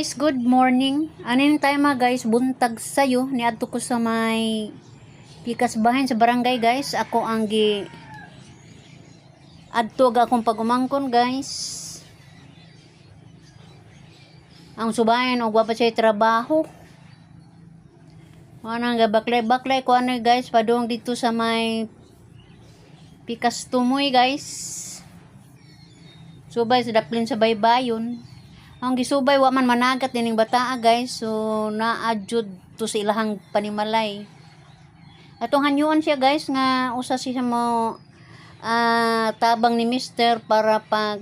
Guys, good morning. Ano yung time mga guys, buntag sayo. Niadto ko sa may pikas bahin sa barangay, guys. Ako ang gi adto ga akong pagumangkon, guys. Ang subahin og wa pa siya trabaho. Ano nga baklay-baklay ko ano guys, padung dito sa may pikas tumoy, guys. Subay sa daplin sa baybayon. Ang gisubay wa man managat dining bataa, guys. So naa jud to sa ilahang panimalay. Atong hanyuan siya, guys, nga usa siya mo tabang ni mister para pag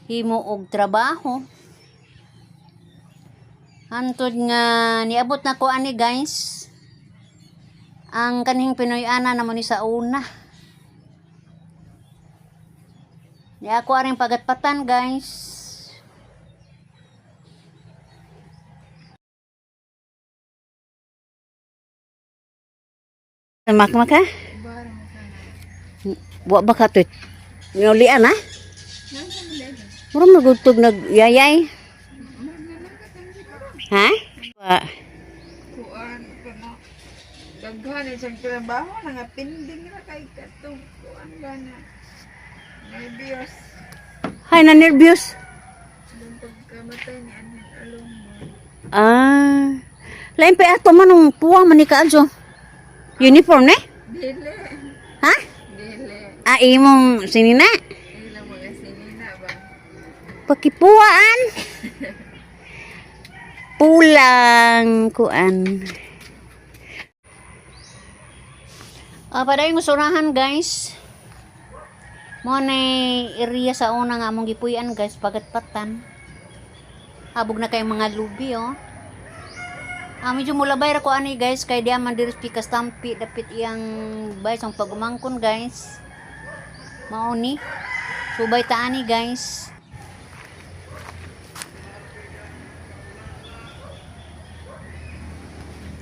himo og trabaho. Hantod nga niabot na ko ani, guys. Ang kanhing Pinoy ana namo ni sa una. Ni ako aring pagatpatan, guys. Makmak ha? Wa ba ka to? Nulian ha? Mura magutog nagyayay. Ha? Wa. Kuan kana. Daghan isang trabaho nga pending ra kay katong kuan gana. Nervyos. Hay na nervyos. Dun pagkamatay ni anang along mo. Ah. Lain pa ato man ang puwang man ni kaadyo. Uniform ne? Dili. Ha? Dili. Ah, imong sinina? Ilang mga sinina ba? Pakipuwaan. Pulang kuan. Ah, padayon surahan, guys. Mo na area sa una nga among gipuy-an, guys, pagatpatan. Habog na kay mga lubi oh. Ah, medyo mulabay ra ko ani, guys, kay di man diri pikas tampi dapit iyang bay sang pagumangkon, guys. Mao ni. Subay ta ani, guys.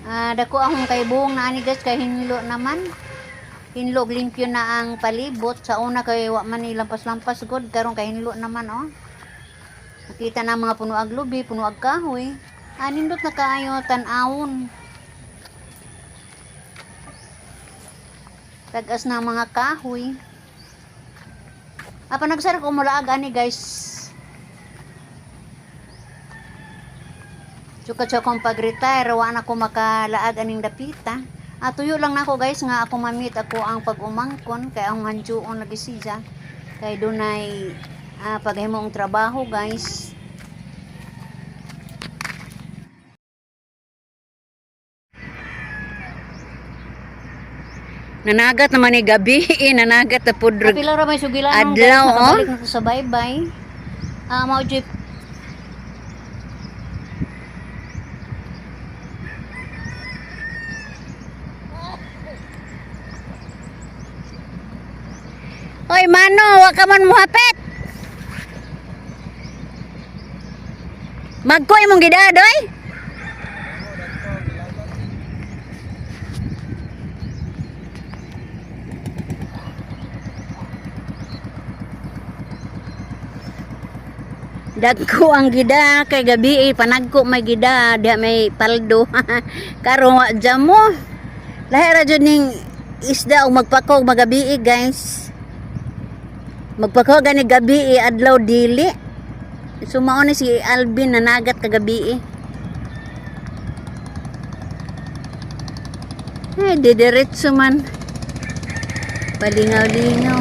Ah, dako akong kay buong na ani, guys, kay hinlo naman. Hinlo og limpyo na ang palibot. Sa una kay wa man ni lampas-lampas god, karon kay hinlo naman oh. Nakita na ang mga puno ag lubi, puno ag kahoy. Ah, nindot na kaayo tan-awon. Tagas na ang mga kahoy. Ah, panagsara ko mulaag ani, guys. Sukat sa akong pag-retire, wa na ko makalaag aning dapita. Ah, tuyo lang nako, guys, nga ako mamit ako ang pag-umangkon kay ang hanjuon lagi siya. Kay dunay paghimo ang trabaho, guys. Nanagat naman ni gabi, eh, nanagat na pudrog. Pila ra may sugilanon, Adlaw, guys, oh. nakabalik na to sa baybay. Ah, mao jud. Hoy mano, wa ka man muhapit. Magko imong gidad oy. Dagko ang gida kay gabi eh, panagko may gida diha may paldo. Karon wa jam mo. Lahi ra jud ning isda og magpakog magabi eh, guys. Magpakaw gani gabi eh, adlaw dili. So mao ni si Alvin nanagat kagabi eh. Ay, didiretso man. Palingaw-lingaw.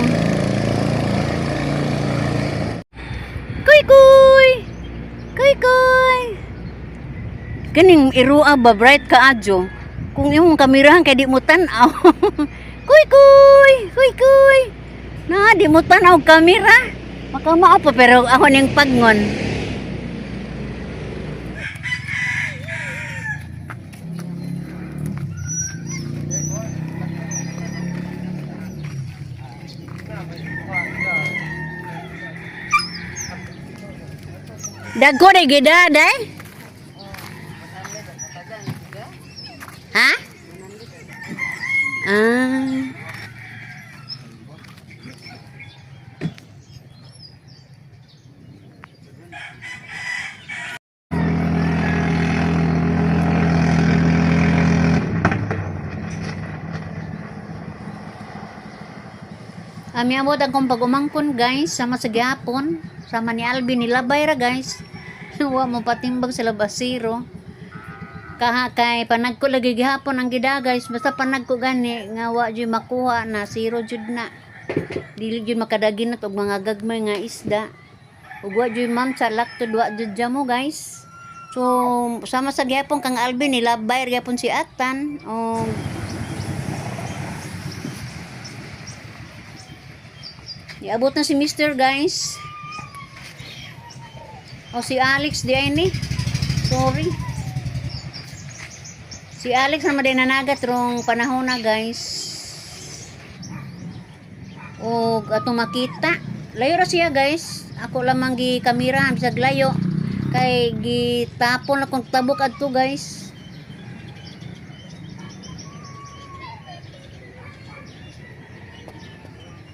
Kuy kuy! Kuy kuy! Kaning irua ba bright ka adyo? Kung imong kamerahan kay di mo tan-aw. Kuy kuy! Kuy kuy! Na, di mo tan-aw kamera. Makamao pa pero ako ning pagnon. Dagko na gida, day? Ha? Ah. Miabot ang kong pag-umangkon, guys, sama sa gihapon, sama ni Alvin nilabay ra, guys. Wa mo patimbag sa labasiro. Kaha kay panagko lagi gihapon ang gida, guys, basta panagko gani nga wa jud makuha na zero jud na. Dili jud makadaginot og mga gagmay nga isda. Ug wa jud ma'am sa laktod wa jud jamo, guys. So sama sa gihapon kang Alvin nilabay ra gihapon si Atan og niabot na si Mr. guys. O si Alex di ay ni. Sorry. Si Alex naman din nanagat rong panahon na, guys. O ato makita. Layo ra siya, guys. Ako lamang gi kamera bisag layo kay gitapon akong tabok adto, guys.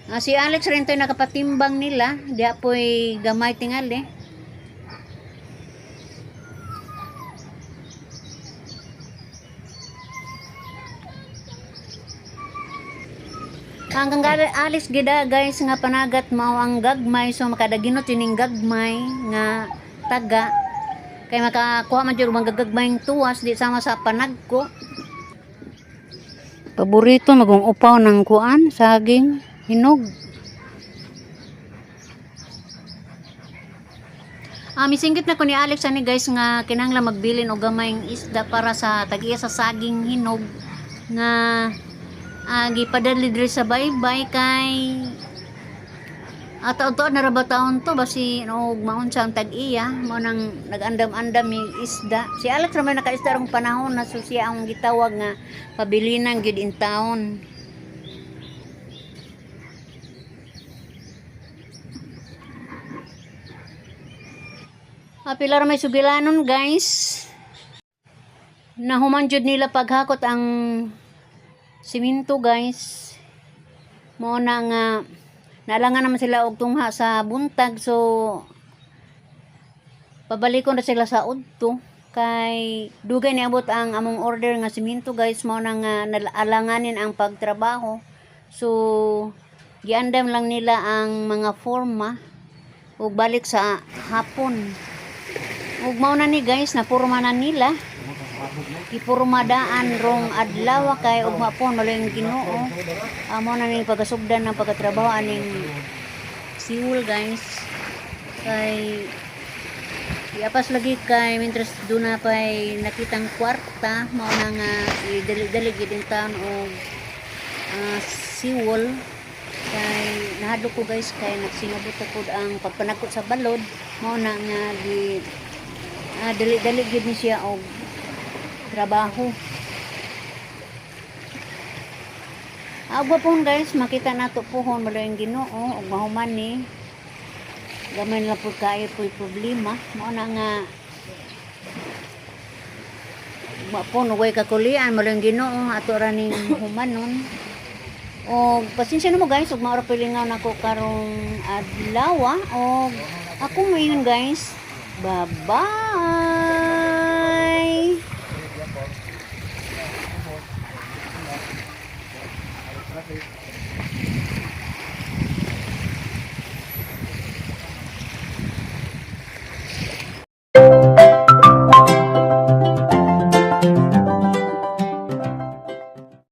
Ah, si Alex rin to'y nakapatimbang nila. Diya po'y gamay tingali. Hanggang Alex gida, guys, nga panagat mao ang gagmay, so makadaginot ining gagmay nga taga kay makakuha man jud og mga gagmayng tuwas di sama sa panagko. Paborito magong upaw ng kuan saging hinog. Ah, misinggit na ko ni Alex ani, guys, nga kinahanglan magbilin og gamayng isda para sa tag-iya sa saging hinog nga gipadali diri sa baybay kay at taon na ra ba taon to basi og maunsa ang tag-iya mo nang nag-andam-andam mi isda. Si Alex ra may nakaisda rong panahon na, so siya ang gitawag nga pabilinan gyud in town. Pila ra may sugilanon, guys. Nahuman jud nila paghakot ang siminto, guys. Mao na nga naalangan naman sila og tungha sa buntag, so pabalikon na sila sa udto kay dugay niabot ang among order nga siminto, guys. Mao na nga naalanganin ang pagtrabaho, so giandam lang nila ang mga forma ug balik sa hapon. Ug mao na ni, guys, napurma na nila, gipurmadaan rong adlaw kay ugma po maluing Ginoo. Amo na ning pagasugdan ng pagkatrabaho aning siwol, guys, kay iapas lagi kay mientras duna pay nakitang kwarta mao na nga idali-dali gid in town og siwol kay nahadlok ko, guys, kay nagsinabot ako ang pagpanagkot sa balod. Mao na nga di dali-dali gid ni siya og trabaho. Agwa pohon, guys, makita nato pohon maluing Ginoo ug mahuman ni gamay na pud kaayo po'y problema. Mao na nga ugma po way kakulian maluing Ginoo ato ra ning humanon. Og pasensya na mo, guys, ug maura pilingaw nako karong adlaw og ako moingon, guys. Bye bye.